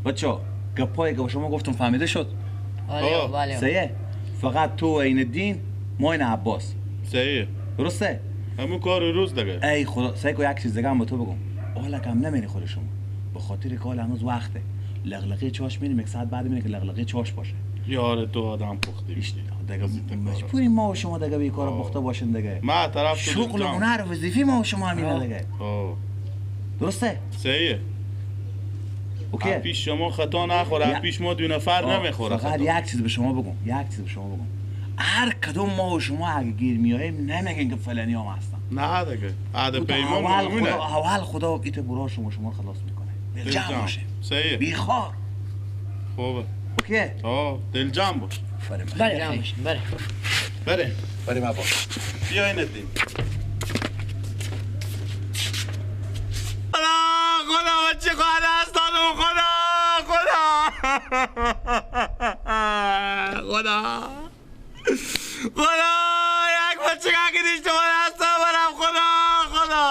بچا گپایی که با شما گفتم فهمیده شد؟ بله بله. صحیح؟ فقط تو و عین الدین ما این عباس. صحیح. درسته؟ همون کار روز دیگه. ای خدا سعی کو یک چیز دیگه هم به تو بگم. حالا کم نمیری خود شما. به خاطر که حالا هنوز وقته. لغلقه چاش میریم یک ساعت بعد میریم که لغلقه چاش باشه. یار تو آدم پخته میشه. دیگه مجبوریم ما و شما دیگه بیکار پخته باشین دیگه. ما طرف شغل و هنر و وظیفه ما و شما همینه دیگه. درسته؟ صحیح. okay. پیش شما خطا نخوره، پیش ما دو نفر نمیخوره. فقط یک چیز به شما بگم، یک چیز به شما بگم. هر کدوم ما و شما اگه گیر میاییم نمیگن که فلانی هم هستن. نه دیگه. عهد پیمان مونه. اول خدا ایت برا شما شما خلاص میکنه. دل جمع باشه. صحیح. بیخوار. خوبه. okay؟ دل جمع باش. بله جمع باش. بله. بله. بریم عباس. بیا این الدین. خدا بچه خواهد از دادم خدا خدا خدا خدا یک بچه که دیشت خواهد از دادم خدا خدا.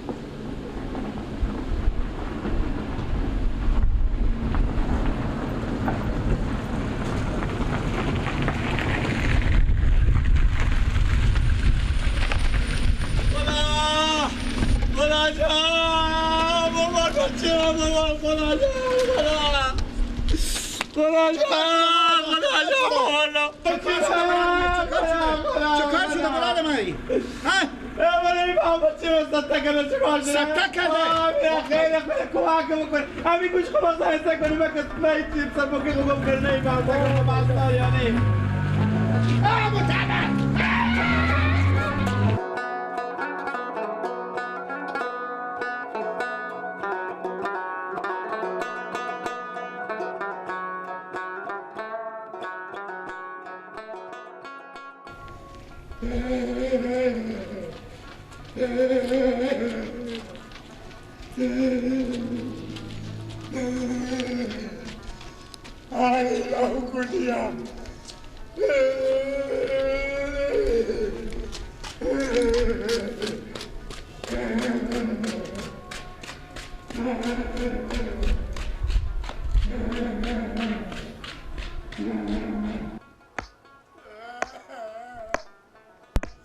خدا خدا جان خدا خدا خدا خدا چه کار شده برادر من؟ ها؟ من بچه سکته کرده چه کار شده؟ سکته کرده؟ خیلی خیلی کمک بکن همین گوش خب سر کنی من کس نیچیم سر بکی خوبم کرده نیم بستا یعنی متعبر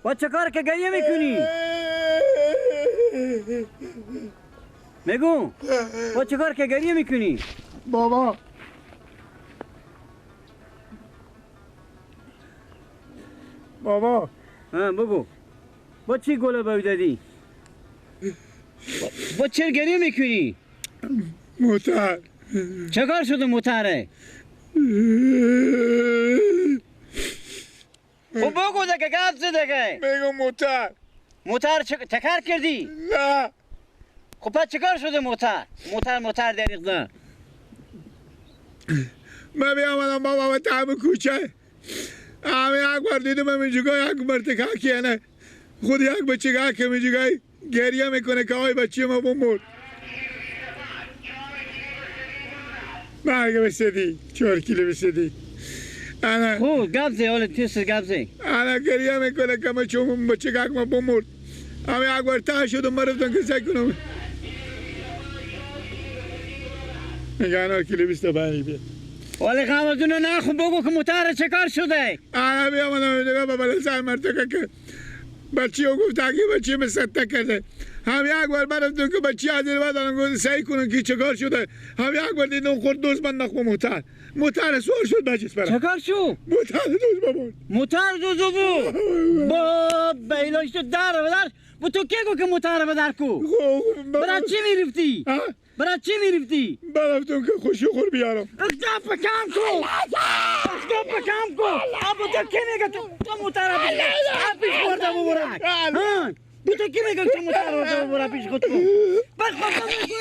با چه کار که گریه میکنی؟ میگو با چه کار که گریه میکنی؟ بابا بابا ها بگو با چی گله باید دادی؟ با چه گریه میکنی؟ موتر. چه کار شده موتره؟ خب بگو دیگه گپ زده دیگه. بگو موتر. موتر چه کار کردی؟ نه. خب پس چه کار شده موتر؟ موتر دریغ ده. من بیامدم بابا به تعب کوچه همه یک بار دیدم اینجا یک مرتکه که نه خود یک بچه که اینجا گریه میکنه که آی بچه ما بمرد. مرگ بسیدی 4 کیلو بسیدی. انا خب گپ زی حالا تیس گپ زی. انا گریه میکنه که ما چون بچه که ما بمرد. همه یک بار ته شدم مرفتم که سعی کنم. میگه انا کیلو 25 بیا. ولی غمازونو نخون بگو که موتر چه کار شده؟ انا بیامدم دیگه بابا سر مرتکه که بچه ها گفت اگه بچه من سکته کرده. هم یک بار برفتم که بچه از این بعد گفت سعی کنم که چه کار شده. هم یک بار دیدم خورد دوست من نخو موتر. موتر سوار شد بچه برم. چه کار شد؟ موتر دوست بابا. موتر دوست بود. با بیلاش تو در بدر. با تو کی گفت که موتر بدر کو؟ برای چی میرفتی؟ برای چی میرفتی؟ برفتم که خوشی خور بیارم. اخدا پکام کو. اخدا پکام کو. ابو تو کی میگه تو موتر بدر؟ پیش خورده ببرک. ها؟ بو تو کی میگه تو موتر ببرک پیش خود کو؟ بخ بخ بخ دیگه.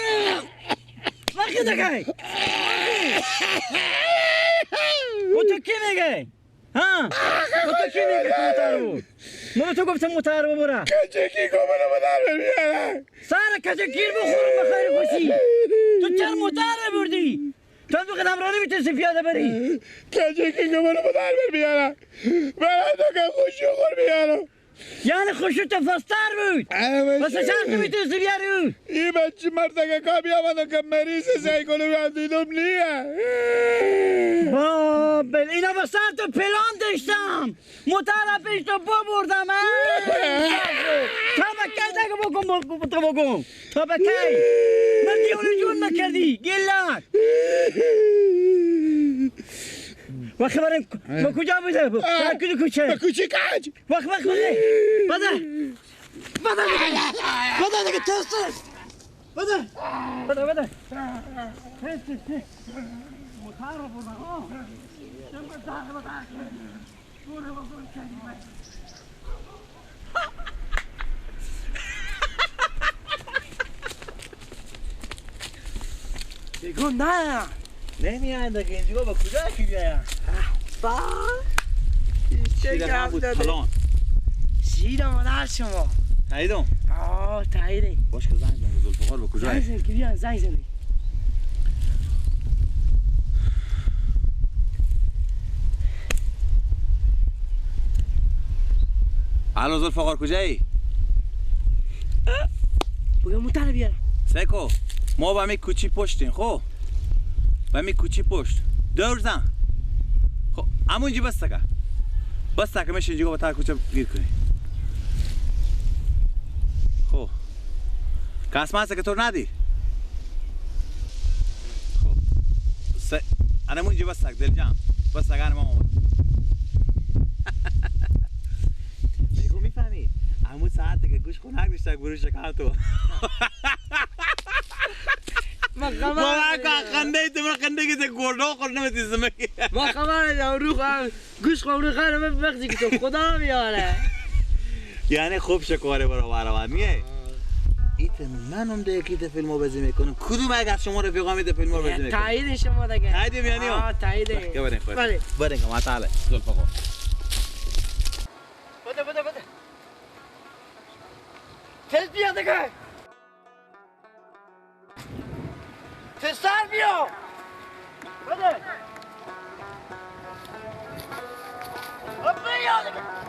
بو تو کی میگه؟ ها؟ بو تو کی میگه تو موتر بود؟ ما تو گفتم موتر ببرک. کجکی کو منو بدر بیارم. سر کجا گیر بخورم بخیر خوشی. تو چرا موتر بردی؟ تو دو قدم را نمیتونستی پیاده بری. کجکی کو منو بدر بیارم. برای تو که خوشی خور بیارم. یعنی خوشو تفستر بود. واسه چند تو میتونستی بیاری؟ این بچه مردک که بیامدم که مریض سعی کنم دیدم نیه. بابل اینا با سر تو پلان داشتم. مطرح پیش تو ببردم. تا بکی دیگه بکن تو بکن. تا بکی. من دیونه جون نکردی. گلک. وقت برم با کجا بوده؟ با کدو کوچه؟ با کوچه کج؟ وقت وقت بده بده بده بده دیگه تست بده بده بده تست مطار رو بردم آه بگو نه نمیاند که اینجا با کجا کی بیایم؟ با چی رقم بود پلان؟ شیر مادر شما تاییدم؟ آه تاییده. باش که زنگ زنگ ذوالفقار با کجا؟ زنگ زنگ که بیان زنگ زنگ. الو ذوالفقار کجایی؟ بگم موتر بیارم. سیکو ما با می کوچی پشتیم خب؟ و می کوچی پشت دور زن خب همونجی بس تکه بس تکه میشه اینجا با تر کوچه گیر کنی خب کس هست که تو ندی خب همونجی بس تک دل جان بس تکه ما آمد میگو میفهمی همون ساعت که گوش خونک داشت بروش شکم تو ما خبر خنده تو من خنده که گرده خورد نمیتونی ما خبر ندارم رو خواهم گوش خواهم رو خواهم وقتی که تو خدا میاره یعنی خوب شکاره برو برو میه ایت منم ده یکی ده فیلمو بازی میکنم کدوم اگه شما رفیقا میده فیلمو بازی میکنم تایید شما دیگه تایید یعنی آه تایید بریم بریم که ما تعالی ذوالفقار بده بده بده تست بیا دیگه تستر بیا بده بیا دیگه